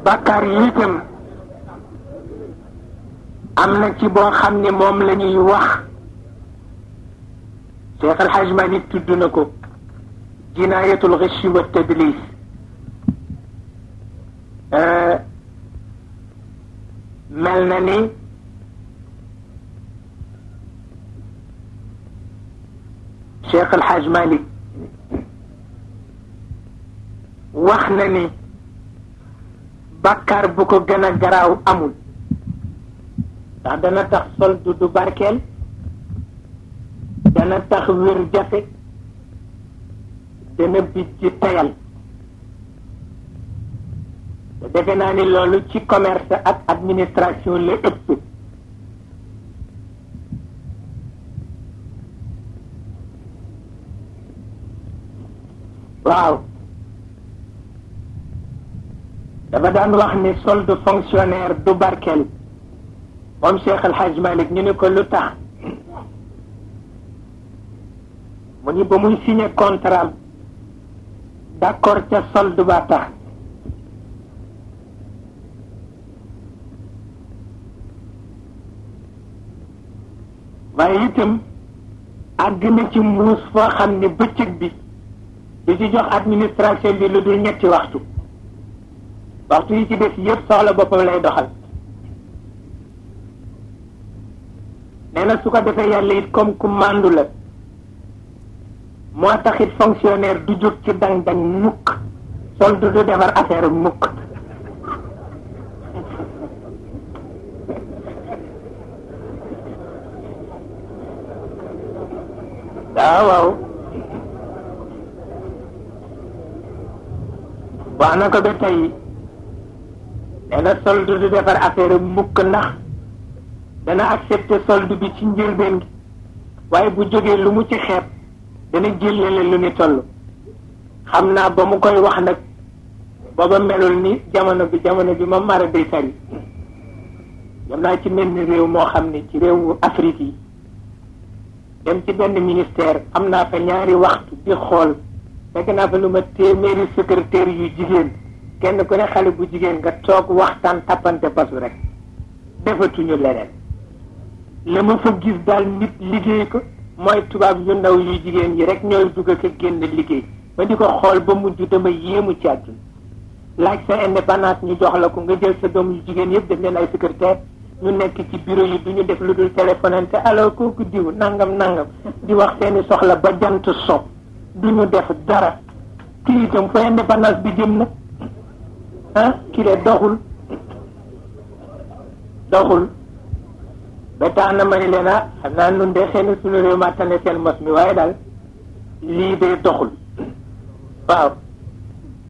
bàkkaar yi itam am na ci boo xam ne moom la ñuy wax Cheikh El Hadj Malick tudd na ko jinaayatul ghish wa tadlis mel na ni Cheikh El Hadj Malick wax na ni bàkkaar bu ko gën a garaaw amul ndax dana tax soldu du barkeel dana tax wér jafe dana bij ci tayal te defe naa ni loolu ci commerce ak administration la ëpp waaw dafa daan wax ni solde fonctionnaire du barkeel moom Cheikh El Hadj Malick ñu ne ko lu tax mu ni ba muy signé contrat d'accord ca solde ba tax waaye itam àgg na ci muus foo xam ne bëccëg bi du ci jox administration bi lu dul ñetti waxtu yi ci des yëpp soxla boppam lay doxal nee na su ko defee yàlla it comme ku màndu la moo tax it fonctionnaire du jóg ci dang-dang mukk solde du defar affaire mukk waaw wax na ko ba tey nee na solde du defar affaire mukk ndax dana accepter solde bi ci njëlbeen gi waaye bu jógee lu mu ci xeeb dana jëlale lu ni toll xam naa ba mu koy wax nag booba melul ni jamono bi ma mara day sari dem naa ci mel ni réew moo xam ne ci réewu Afrique yi dem ci benn ministère am naa fa ñaari waxtu di xool fekk naa fa lu ma téeméeri secrétaire yu jigéen kenn ku ne xale bu jigéen nga toog waxtaan tappante basu rek defatuñu leneen la ma fa gis daal nit liggéey ko mooy tubaab yu ndaw yu jigéen yi rek ñooy dugg ak génn liggéey ma di ko xool ba mujj dama yéemu ci àdduna laaj sa indépendance ñu jox la ko nga jël sa doom yu jigéen yëpp def leen ay secrétaire ñu nekk ci bureau yi du ñu def lu dul téléphonante alors kooku diw nangam di wax seeni soxla ba jant so du ñu def dara kii itam fa indépendance bi jëm na kii de doxul ba tax na ma ni leen xam naa nun de xëy suñu réew ma tane seen mos mi waaye daal lii de doxul waaw